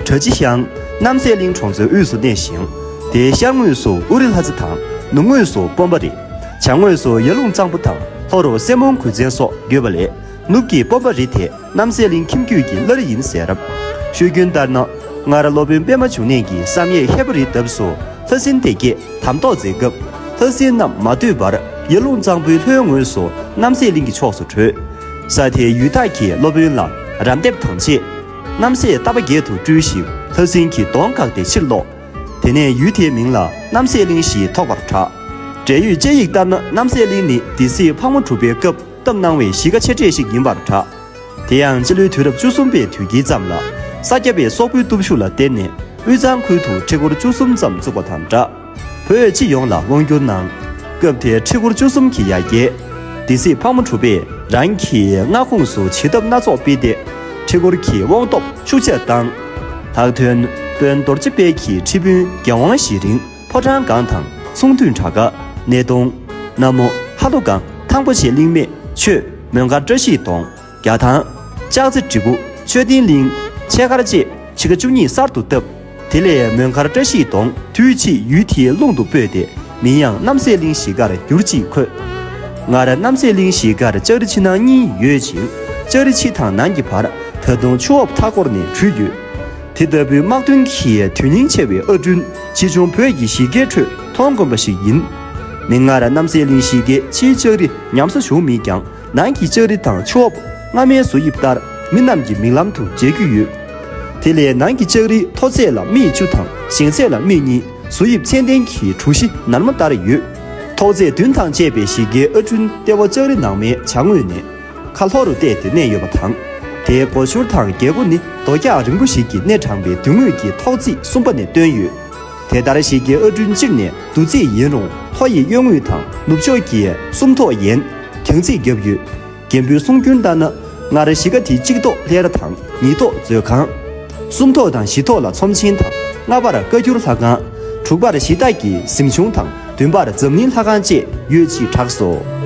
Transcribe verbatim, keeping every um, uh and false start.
གྲ་ཕྱི་ཤང་རྣམ་སྲས་གླིང་གྲོང་ཚོའི་དབུས་སུ་གནས་ཤིང་། དེའི་ཤར་ངོས་སུ་ཨུ་རི་ལྷ་རྩེ་དང་། ནུབ་ངོས་སུ་སྤོམ་པ་རི། བྱང་ངོས་སུ་ཡར་ཀླུང་གཙང་པོ་དང་། ལྷོ་རུ་སྲེ་མོང་གོས་ཆེན་སོགས་ཡོད་པ་ལས། ནུབ་ཀྱི་སྤོམ་པ་རི་དེ་རྣམ་སྲས་གླིང་ཁྱིམ་རྒྱུད་ཀྱི་བླ་རི་ཡིན་ཟེར། ཤོད་རྒྱུན་ལྟར་ན། སྔར་སློབ་དཔོན་པད་མ་འབྱུང་གནས་ཀྱི་བསམ་ཡས་ཧས་པ་རིའི་འདབས་སུ་ལྷ་སྲིན་སྡེ་བརྒྱད་དམ་ཐོག་མཛད་སྐབས། ལྷ་སྲིན་རྣམས་མ་སྡོད་པར་ཡར་ཀླུང་གཙང་པོའི་ལྷོའི་ངོས་སུ་རྣམ་སྲས་གླིང་གི་ཕྱོགས་སུ་བྲོས། ས་དེའི་ཡུལ་བདག་གིས་སློབ་དཔོན་ལ་རམ་འདེབས་དང་བཅས། རྣམ་སྲས་རྟ་པ་བརྒྱད་དུ་སྤྲུལ་ཞིང་ལྷ་སྲིན་གྱི་གདོང་བཀག་སྟེ་ཕྱིར་ལོག། དེ་ནས་ཡུལ་དེའི་མིང་ལ་རྣམ་སྲས་གླིང་ཞེས་ཐོགས་པར་གྲགས། འབྲེལ་ཡོད་དཔྱད་ཡིག་ལྟར་ན། རྣམ་སྲས་གླིང་ནི་སྡེ་སྲིད་ཕག་མོ་གྲུ་པའི་སྐབས་བཏབ་གནང་བའི་གཞིས་ཀ་ཆེ་གྲས་ཤིག་ཡིན་པར་གྲགས། དེ་ཡང་སྤྱི་ལོའི་དུས་རབས་བཅུ་གསུམ་པའི་དུས་དཀྱིལ་ཙམ་ལ། ས་སྐྱ་པའི་སོག་པོའི་སྟོབས་ཤུགས་ལ་བརྟེན་ནས། དབུས་གཙང་ཁུལ་དུ་ཁྲི་སྐོར་བཅུ་གསུམ་ཙམ་བཙུགས་པ་དང་སྦྲགས། བོད་སྤྱི་ཡོངས་ལ་དབང་བསྒྱུར་གནང་། སྐབས་དེའི་ཁྲི་སྐོར་བཅུ་གསུམ་གྱི་ཡ་གྱལ། སྡེ་སྲིད་ཕག་མོ་གྲུ་པས་རང་གི་མངའ་ཁོངས་སུ་བྱེད་ཐབས་སྣ་ཚོགས་སྤེལ་ཏེ། ཁྲི་སྐོར་གྱི་དབང་སྟོབས་ཤུགས་ཆེར་བཏང་། ལྷག་དོན་དཔོན་རྡོ་རྗེ་དཔལ་གྱི་ཁྲི་དཔོན་རྒྱལ་དབང་གཞི་རིང་། ཕོ་བྲང་སྒང་དང་། གསུང་སྟོན་གྲྭ་ཁ། སྣེ་གདོང་། སྣ་མོ། ཧ་ལོ་སྒང་། ཐང་པོ་ཆེ་གླིང་སྨད། ཆོས། མོན་མཁར་བཀྲ་ཤིས་གདོང་། རྒྱ་ཐང་། ལྕགས་རྩེ་བྲིས་སྐུ། མཆོད་རྟེན་གླིང་། ཆས་མཁར་བཅས་ཕྱེད་ཀ་བཅུ་གཉིས་གསར་དུ་བཏབ། དེ་ལས་མོན་མཁར་བཀྲ་ཤིས་གདོང་དུས་ཕྱིས་ཡུལ་དེའི་ཀླུང་དུ་སྤོས་ཏེ། མིང་ཡང་རྣམ་སྲས་གླིང་གཞིས་ཀར་བསྒྱུར་ཅེས་འཁོད། སྔར་རྣམ་སྲས་གླིང་གཞིས་ཀར་ལྕགས་རི་ཕྱི་ནང་གཉིས་ཡོད་ཅིང་། ལྕགས་རི་ཕྱི་དང་ནང་གི་བར་ད་དུང་ཆུ་འོབས་མཐའ་བསྐོར་ནས་བྲུས་ཡོད། དེ་ལྟ་བུའི་དམག་དོན་གྱི་དོན་སྙིང་ཆེ་བའི་ཨར་སྐྲུན་ཆེ་ཆུང་བོད་ཀྱི་གཞིས་ཀའི་ཁྲོད་མཐོང་དཀོན་པ་ཞིག་ཡིན། མིག་སྔར་རྣམ་སྲས་གླིང་གཞིས་ཀའི་ཕྱིའི་ལྕགས་རི་ཉམས་གསོ་བྱུང་མེད་ཀྱང་། ནང་གི་ལྕགས་རི་དང་ཆུ་འོབས་སྔ་མའི་བཟོ་དབྱིབས་ལྟར་མི་རྣམས་ཀྱི་མིག་ལམ་དུ་མཇལ་རྒྱུ་ཡོད། དེ་ལས་ནང་གི་ལྕགས་རིའི་མཐོ་ཚད་ལ་སྨི་བཅུ་དང་ཞེང་ཚད་ལ་སྨི་གཉིས། བཟོ་དབྱིབས་ཚད་ལྡན་གྱི་གྲུ་བཞི་ནར་མ་ལྟར་ཡོད། ཐོག་བརྩེགས་མདུན་དང་བཅས་པའི་གཞིས་ཀའི་ཨར་སྐྲུན་ལྟེ་བ་ལྕགས་རི་ནང་མའི་བྱང་ངོས་ནས་ཁ་ལྷོ་རུ་གཏད་དེ་གནས་ཡོད་པ་དང་། དེའི་སྒོ་ཤུར་དང་རྒྱལ་སྒོ་ནི་རྡོ་རྒྱག་རིང་པོ་ཞིག་གིས་སྣེ་དྲངས་པའི་མདུན་ངོས་ཀྱི་ཐོག་བརྩེགས་གསུམ་པ་ནས་བཏོན་ཡོད། དེ་ལྟར་གཞིས་ཀའི་ཨར་སྐྲུན་སྤྱིར་ནས་རྡོ་བརྩེགས་ཡིན་རུང་། ལྷོ་ཡི་གཡོན་ངོས་དང་ནུབ་ཕྱོགས་ཀྱི་སུམ་ཐོག་ཡན། གྱང་བརྩེགས་བརྒྱབ་ཡོད། རྒན་པོའི་གསུང་རྒྱུན་ལྟར་ན། སྔར་གཞིས་ཀ་དེའི་གཅིག་ཐོག་ལྷས་ར་དང་། ཉིས་ཐོག་མཛོད་ཁང་། གསུམ་ཐོག་དང་བཞི་ཐོག་ལ་ཚོམས་ཆེན་དང་། ལྔ་པར་བཀའ་འགྱུར་ལྷ་ཁང་། དྲུག་པར་གཞི་བདག་གི་གཟིམ་ཆུང་དང་། བདུན་པར་འཛམ་གླིང་ལྷ་ཁང་བཅས་ཡོད་ཅེས་གྲགས་སོ།